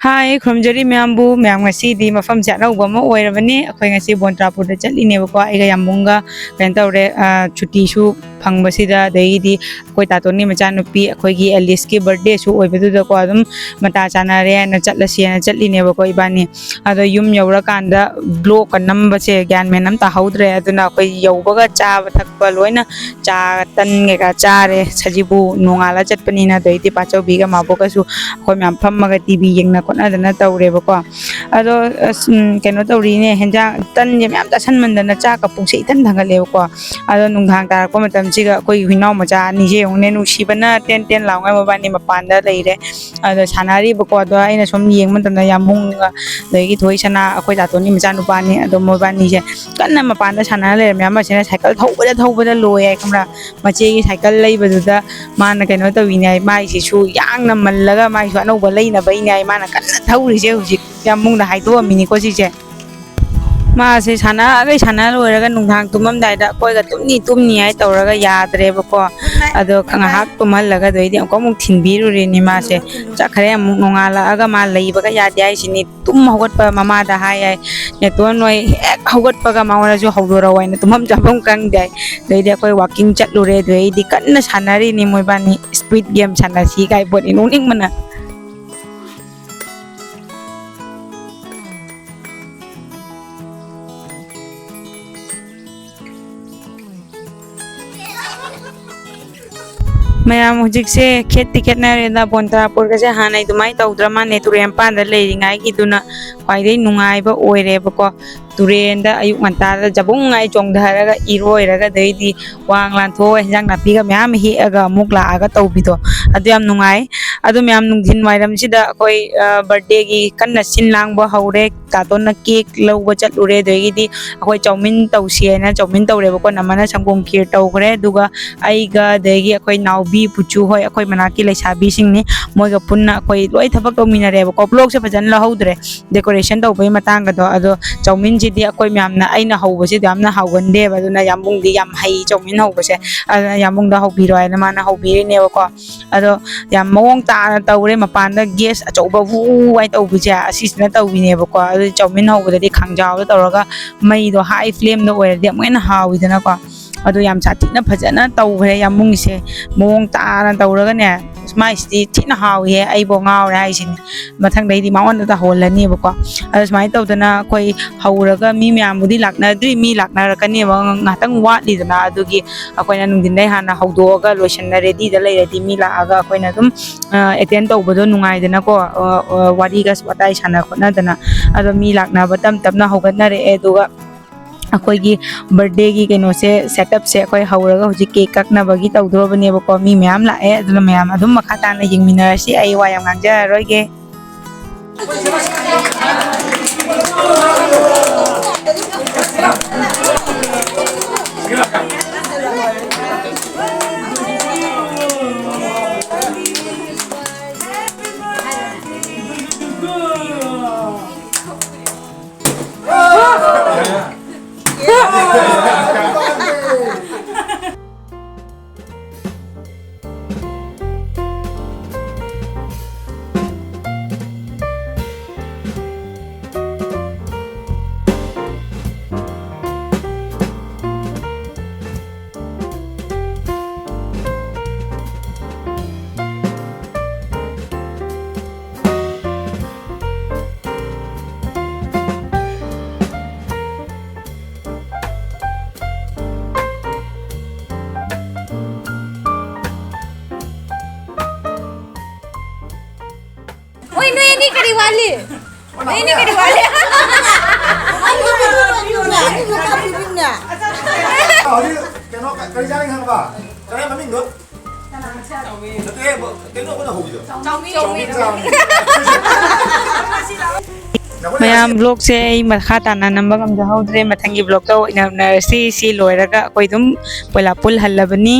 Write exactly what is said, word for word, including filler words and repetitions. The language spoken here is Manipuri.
ꯍꯥꯏ, ꯈꯨꯔꯨꯝꯖꯔꯤ ꯃꯌꯥꯝꯕꯨ꯫ ꯃꯌꯥꯝ, ꯉꯁꯤꯗꯤ ꯃꯐꯝꯁꯦ ꯑꯅꯧꯕ ꯑꯃ ꯑꯣꯏꯔꯕꯅꯤ꯫ ꯑꯩꯈꯣꯏ ꯉꯁꯤ ꯕꯣꯟꯇ꯭ꯔꯥꯄꯨꯔꯗ ꯆꯠꯂꯤꯅꯦꯕꯀꯣ, ꯑꯩꯒ ꯌꯥꯝꯕꯨꯡꯒ꯫ ꯀꯩꯅꯣ ꯇꯧꯔꯦ, ꯑ, ꯁꯨꯇꯤꯁꯨ ꯐꯪꯕꯁꯤꯗ, ꯑꯗꯒꯤꯗꯤ ꯑꯩꯈꯣꯏ ꯇꯥꯇꯣꯟꯒꯤ ꯃꯆꯥꯅꯨꯄꯤ ꯑꯩꯈꯣꯏꯒꯤ ꯑꯦꯂꯤꯁꯀꯤ ꯕꯥꯔꯗꯦꯁꯨ ꯑꯣꯏꯕꯗꯨꯗꯀꯣ, ꯑꯗꯨꯝ ꯃꯇꯥ ꯆꯥꯅꯔꯦ ꯍꯥꯏꯅ ꯆꯠꯂꯁꯦꯅ ꯆꯠꯂꯤꯅꯦꯕꯀꯣ ꯏꯕꯥꯅꯤ꯫ ꯑꯗꯣ ꯌꯨꯝ ꯌꯧꯔꯀꯥꯟꯗ ꯕ꯭ꯂꯣꯛꯀ ꯅꯝꯕꯁꯦ ꯒ꯭ꯌꯥꯟ ꯃꯦꯟ ꯑꯃ ꯇꯥꯍꯧꯗ꯭ꯔꯦ꯫ ꯑꯗꯨꯅ ꯑꯩꯈꯣꯏ ꯌꯧꯕꯒ ꯆꯥꯕ ꯊꯛꯄ ꯂꯣꯏꯅ, ꯆꯥ ꯇꯟ ꯀꯩꯀꯥ ꯆꯥꯔꯦ꯫ ꯁꯖꯤꯕꯨ ꯅꯣꯡꯉꯥꯜꯂ ꯆꯠꯄꯅꯤꯅ, ꯑꯗꯩꯗꯤ ꯄꯥꯆꯧꯕꯤꯒ ꯃꯥꯕꯣꯛꯀꯁꯨ ꯑꯩꯈꯣꯏ ꯃꯌꯥꯝ ꯐꯝꯃꯒ ꯇꯤ ꯚꯤ ꯌꯦꯡꯅ ꯈꯣꯠꯅꯗꯅ ꯇꯧꯔꯦꯕꯀꯣ꯫ ꯑꯗꯣ ꯑꯁ, ꯎꯝ, ꯀꯩꯅꯣ ꯇꯧꯔꯤꯅꯦ, ꯍꯦꯟꯖꯥꯡ ꯇꯟꯁꯦ ꯃꯌꯥꯝ ꯆꯥꯁꯟꯃꯟꯗꯅ ꯆꯥꯛꯀ ꯄꯨꯛꯁꯦ ꯏꯊꯟ ꯊꯟꯒꯠꯂꯦꯕꯀꯣ꯫ ꯑꯗꯣ ꯅꯨꯡꯗꯥꯡ ꯇꯥꯔꯛꯄ ꯃꯇꯝꯁꯤꯒ ꯑꯩꯈꯣꯏ ꯍꯨꯏꯅꯥꯎ ꯃꯆꯥ ꯑꯅꯤꯁꯦ ꯌꯦꯡꯉꯨꯅꯦ, ꯅꯨꯡꯁꯤꯕꯅ ꯇꯦꯟ ꯇꯦꯟ ꯂꯥꯎꯉꯩ ꯃꯕꯥꯅꯤ ꯃꯄꯥꯟꯗ ꯂꯩꯔꯦ꯫ ꯑꯗꯣ ꯁꯥꯟꯅꯔꯤꯕꯀꯣ꯫ ꯑꯗꯣ ꯑꯩꯅ ꯁꯨꯝ ꯌꯦꯡꯕ ꯃꯇꯝꯗ ꯌꯥꯝꯕꯨꯡꯒ ꯑꯗꯒꯤ ꯊꯣꯏꯁꯅꯥ, ꯑꯩꯈꯣꯏ ꯇꯥꯇꯣꯟꯒꯤ ꯃꯆꯥꯅꯨꯄꯥꯅꯤ, ꯑꯗꯣ ꯃꯣꯏꯕꯥꯅꯤꯁꯦ ꯀꯟꯅ ꯃꯄꯥꯟꯗ ꯁꯥꯟꯅꯔ ꯂꯩꯔꯝꯃꯦ꯫ ꯑꯃꯁꯤꯅ ꯁꯥꯏꯀꯜ ꯊꯧꯕꯗ ꯊꯧꯕꯗ ꯂꯣꯏ ꯍꯥꯏ, ꯈꯪꯕ꯭ꯔꯥ? ꯃꯆꯦꯒꯤ ꯁꯥꯏꯀꯜ ꯂꯩꯕꯗꯨꯗ ꯃꯥꯅ ꯀꯩꯅꯣ ꯇꯧꯋꯤꯅꯦ ꯍꯥꯏ, ꯃꯥꯏꯁꯤꯁꯨ ꯌꯥꯡꯅ ꯃꯜꯂꯒ ꯃꯥꯏꯁꯨ ꯑꯅꯧꯕ ꯂꯩꯅꯕꯩꯅꯦ ꯍꯥꯏ, ꯃꯥꯅ ꯀꯟꯅ ꯊꯧꯔꯤꯁꯦ ꯍꯧꯖꯤꯛ꯫ ꯌꯥꯝꯕꯨꯡꯗ ꯍꯥꯏꯗꯣꯛꯑꯝꯃꯤꯅꯤꯀꯣ ꯁꯤꯁꯦ꯫ ꯃꯥꯁꯦ ꯁꯥꯟꯅꯈꯩ ꯁꯥꯟꯅ ꯂꯣꯏꯔꯒ ꯅꯨꯡꯗꯥꯡ ꯇꯨꯝꯃꯝꯗꯥꯏꯗ ꯑꯩꯈꯣꯏꯒ ꯇꯨꯝꯅꯤ ꯇꯨꯝꯅꯤ ꯍꯥꯏ ꯇꯧꯔꯒ ꯌꯥꯗ꯭ꯔꯦꯕꯀꯣ꯫ ꯑꯗꯣ ꯉꯥꯏꯍꯥꯛ ꯇꯨꯝꯍꯜꯂꯒ ꯑꯗꯩꯗꯤ ꯑꯃꯨꯛꯀ ꯑꯃꯨꯛ ꯊꯤꯟꯕꯤꯔꯨꯔꯤꯅꯤ ꯃꯥꯁꯦ꯫ ꯆꯠꯈ꯭ꯔꯦ ꯑꯃꯨꯛ꯫ ꯅꯣꯡꯉꯥꯜꯂꯛꯑꯒ ꯃꯥ ꯂꯩꯕꯒ ꯌꯥꯗꯦ ꯍꯥꯏꯁꯤꯅꯤ꯫ ꯇꯨꯝ ꯍꯧꯒꯠꯄ ꯃꯃꯥꯗ ꯍꯥꯏ ꯍꯥꯏ꯫ ꯅꯦꯇꯣꯟ ꯍꯣꯏ ꯍꯦꯛ ꯍꯧꯒꯠꯄꯒ ꯃꯉꯣꯟꯗꯁꯨ ꯍꯧꯗꯣꯔꯛꯑꯣ ꯍꯥꯏꯅ ꯇꯨꯝꯐꯝ ꯆꯥꯐꯝ ꯈꯪꯗꯦ ꯍꯥꯏ꯫ ꯑꯗꯩꯗꯤ ꯑꯩꯈꯣꯏ ꯋꯥꯛꯀꯤꯡ ꯆꯠꯂꯨꯔꯦ꯫ ꯑꯗꯩꯗꯤ ꯀꯟꯅ ꯁꯥꯟꯅꯔꯤꯅꯤ ꯃꯣꯏꯕꯥꯅꯤ, ꯁ꯭ꯄꯤꯠ ꯒꯦꯝ ꯁꯥꯟꯅꯁꯤ ꯀꯥꯏ ꯄꯣꯠꯅꯤ, ꯅꯣꯛꯅꯤꯡꯕꯅ꯫ ꯃꯌꯥꯝ, ꯍꯧꯖꯤꯛꯁꯦ ꯈꯦꯠꯇꯤ ꯈꯦꯠꯅꯔꯦꯗ꯫ ꯕꯣꯟꯇ꯭ꯔꯥꯄꯨꯔꯒꯁꯦ ꯍꯥꯟꯅꯩ ꯑꯗꯨꯃꯥꯏꯅ ꯇꯧꯗ꯭ꯔ ꯃꯥꯜꯂꯦ꯫ ꯇꯨꯔꯦꯜ ꯃꯄꯥꯟꯗ ꯂꯩꯔꯤꯉꯥꯏꯒꯤꯗꯨꯅ ꯈ꯭ꯋꯥꯏꯗꯩ ꯅꯨꯡꯉꯥꯏꯕ ꯑꯣꯏꯔꯦꯕꯀꯣ꯫ ꯇꯨꯔꯦꯟꯗ ꯑꯌꯨꯛ ꯉꯟꯇꯥꯗ ꯖꯕꯨꯡ ꯍꯥꯏ ꯆꯣꯡꯊꯔꯒ ꯏꯔꯣꯏꯔꯒ, ꯑꯗꯩꯗꯤ ꯋꯥꯡ ꯂꯥꯟꯊꯣꯛꯑꯒ ꯍꯤꯟꯖꯥꯡ ꯅꯥꯄꯤꯒ ꯃꯌꯥꯝ ꯍꯦꯛꯑꯒ ꯑꯃꯨꯛ ꯂꯥꯛꯑꯒ ꯇꯧꯕꯤꯗꯣ, ꯑꯗꯨ ꯌꯥꯝ ꯅꯨꯡꯉꯥꯏ꯫ ꯑꯗꯨ ꯃꯌꯥꯝ, ꯅꯨꯡꯊꯤꯟ ꯋꯥꯏꯔꯝꯁꯤꯗ ꯑꯩꯈꯣꯏ, ꯑ, ꯕꯥꯔꯗꯦꯒꯤ ꯀꯟꯅ ꯁꯤꯟ ꯂꯥꯡꯕ ꯍꯧꯔꯦ꯫ ꯇꯥꯇꯣꯟꯅ ꯀꯦꯛ ꯂꯧꯕ ꯆꯠꯂꯨꯔꯦ꯫ ꯑꯗꯒꯤꯗꯤ ꯑꯩꯈꯣꯏ ꯆꯧꯃꯤꯟ ꯇꯧꯁꯤ ꯍꯥꯏꯅ ꯆꯧꯃꯤꯟ ꯇꯧꯔꯦꯕꯀꯣ꯫ ꯅꯝꯃꯅ ꯁꯪꯒꯣꯝ ꯈꯤꯔ ꯇꯧꯈ꯭ꯔꯦ꯫ ꯑꯗꯨꯒ ꯑꯩꯒ, ꯑꯗꯒꯤ ꯑꯩꯈꯣꯏ ꯅꯥꯎꯕꯤ, ꯄꯨꯆꯨ ꯍꯣꯏ, ꯑꯩꯈꯣꯏ ꯃꯅꯥꯛꯀꯤ ꯂꯩꯁꯥꯕꯤꯁꯤꯡꯅꯤ, ꯃꯣꯏꯒ ꯄꯨꯟꯅ ꯑꯩꯈꯣꯏ ꯂꯣꯏ ꯊꯕꯛ ꯇꯧꯃꯤꯟꯅꯔꯦꯕꯀꯣ꯫ ꯕ꯭ꯂꯣꯛꯁꯦ ꯐꯖꯅ ꯂꯧꯍꯧꯗ꯭ꯔꯦ ꯗꯦꯀꯣꯔꯦꯁꯟ ꯇꯧꯕꯒꯤ ꯃꯇꯥꯡꯒꯗꯣ꯫ ꯑꯗꯣ ꯆꯧꯃꯤꯟ ꯁꯤꯗꯤ ꯑꯩꯈꯣꯏ ꯃꯌꯥꯝꯅ, ꯑꯩꯅ ꯍꯧꯕꯁꯤꯗꯤ ꯌꯥꯝꯅ ꯍꯥꯎꯒꯟꯗꯦꯕ, ꯑꯗꯨꯅ ꯌꯥꯝꯕꯨꯡꯗꯤ ꯌꯥꯝ ꯍꯩ ꯆꯧꯃꯤꯟ ꯍꯧꯕꯁꯦ, ꯑꯗꯨꯅ ꯌꯥꯝꯕꯨꯡꯗ ꯍꯧꯕꯤꯔꯣ ꯍꯥꯏꯅ ꯃꯥꯅ ꯍꯧꯕꯤꯔꯤꯅꯦꯕꯀꯣ꯫ ꯑꯗꯣ ꯌꯥꯝ ꯃꯑꯣꯡ ꯇꯥꯅ ꯇꯧꯔꯦ꯫ ꯃꯄꯥꯟꯗ ꯒꯦꯁ ꯑꯆꯧꯕ ꯍꯨ ꯍꯥꯏ ꯇꯧꯕꯤꯁꯦ, ꯑꯁꯤꯁꯤꯅ ꯇꯧꯕꯤꯅꯦꯕꯀꯣ꯫ ꯑꯗꯨ ꯆꯧꯃꯤꯟ ꯍꯧꯕꯗꯗꯤ ꯈꯥꯡꯖꯥꯎꯗ ꯇꯧꯔꯒ ꯃꯩꯗꯣ ꯍꯥꯏ ꯐ꯭ꯂꯦꯝꯗ ꯑꯣꯏꯔꯗꯤ ꯑꯃꯨꯛ ꯍꯦꯟꯅ ꯍꯥꯎꯋꯤꯗꯅꯀꯣ꯫ ꯑꯗꯨ ꯌꯥꯝ ꯁꯥꯊꯤꯅ ꯐꯖꯅ ꯇꯧꯈ꯭ꯔꯦ ꯌꯥꯝꯕꯨꯡꯒꯤꯁꯦ, ꯃꯑꯣꯡ ꯇꯥꯅ ꯇꯧꯔꯒꯅꯦ꯫ ꯃꯥꯏꯁꯤꯗꯤ ꯊꯤꯅ ꯍꯥꯎꯏꯍꯦ, ꯑꯩꯕꯨ ꯉꯥꯎꯔꯦ ꯍꯥꯏꯁꯤꯅꯤ꯫ ꯃꯊꯪꯗꯩꯗꯤ ꯃꯉꯣꯟꯗ ꯇꯧꯍꯜꯂꯅꯦꯕꯀꯣ꯫ ꯑꯗꯣ ꯁꯨꯃꯥꯏꯅ ꯇꯧꯗꯅ ꯑꯩꯈꯣꯏ ꯍꯧꯔꯒ, ꯃꯤ ꯃꯌꯥꯝꯕꯨꯗꯤ ꯂꯥꯛꯅꯗ꯭ꯔꯤ, ꯃꯤ ꯂꯥꯛꯅꯔꯛꯀꯅꯦꯕ, ꯉꯥꯏꯍꯥꯛꯇꯪ ꯋꯥꯠꯂꯤꯗꯅ꯫ ꯑꯗꯨꯒꯤ ꯑꯩꯈꯣꯏꯅ ꯅꯨꯡꯊꯤꯟꯗꯩ ꯍꯥꯟꯅ ꯍꯧꯗꯣꯛꯑꯒ ꯂꯣꯏꯁꯟꯅ ꯔꯦꯗꯤꯗ ꯂꯩꯔꯗꯤ, ꯃꯤ ꯂꯥꯛꯑꯒ ꯑꯩꯈꯣꯏꯅ ꯑꯗꯨꯝ ꯑꯦꯇꯦꯟ ꯇꯧꯕꯗꯣ ꯅꯨꯡꯉꯥꯏꯗꯅꯀꯣ꯫ ꯋꯥꯔꯤꯒ ꯋꯥꯇꯥꯏ ꯁꯥꯟꯅ ꯈꯣꯠꯅꯗꯅ꯫ ꯑꯗꯣ ꯃꯤ ꯂꯥꯛꯅꯕ ꯇꯞ ꯇꯞꯅ ꯍꯧꯒꯠꯅꯔꯛꯑꯦ꯫ ꯑꯗꯨꯒ ꯑꯩꯈꯣꯏꯒꯤ ꯕꯔꯠꯗꯦꯒꯤ ꯀꯩꯅꯣꯁꯦ, ꯁꯦꯠ ꯑꯞꯁꯦ ꯑꯩꯈꯣꯏ ꯍꯧꯔꯒ ꯍꯧꯖꯤꯛ ꯀꯦꯛ ꯀꯛꯅꯕꯒꯤ ꯇꯧꯗꯣꯔꯕꯅꯦꯕꯀꯣ꯫ ꯃꯤ ꯃꯌꯥꯝ ꯂꯥꯛꯑꯦ, ꯑꯗꯨꯅ ꯃꯌꯥꯝ ꯑꯗꯨꯝ ꯃꯈꯥ ꯇꯥꯅ ꯌꯦꯡꯃꯤꯟꯅꯔꯁꯤ꯫ ꯑꯩ ꯋꯥ ꯌꯥꯝ ꯉꯥꯡꯖꯔꯔꯣꯏꯒꯦ꯫ ꯍꯣꯏ, ꯅꯣꯏ ꯑꯅꯤ ꯀꯔꯤ ꯋꯥꯠꯂꯤ? ꯅꯣꯏ ꯑꯅꯤ ꯀꯔꯤ ꯋꯥꯠꯂꯤ? ꯍꯧꯖꯤꯛ ꯀꯩꯅꯣ ꯀ-, ꯀꯔꯤ ꯆꯥꯔꯤ ꯈꯪꯉꯕ? ꯆꯥꯔꯤ ꯃꯃꯤꯡꯗꯣ? ꯅꯠꯇꯦ, ꯀꯩꯅꯣ ꯑꯩꯈꯣꯏꯅ ꯍꯧꯕꯤꯗꯣ꯫ ꯆꯥꯎꯃꯤ꯫ ꯆꯥꯎꯃꯤ꯫ ꯃꯌꯥꯝ, ꯕ꯭ꯂꯣꯒꯁꯦ ꯑꯩ ꯃꯈꯥ ꯇꯥꯅ ꯅꯝꯕ ꯉꯝꯖꯍꯧꯗ꯭ꯔꯦ꯫ ꯃꯊꯪꯒꯤ ꯕ꯭ꯂꯣꯒꯇ ꯑꯣꯏꯅ ꯎꯅꯔꯁꯤ꯫ ꯁꯤ ꯂꯣꯏꯔꯒ ꯑꯩꯈꯣꯏ ꯑꯗꯨꯝ ꯄꯣꯂꯥꯄꯨꯜ ꯍꯜꯂꯕꯅꯤ꯫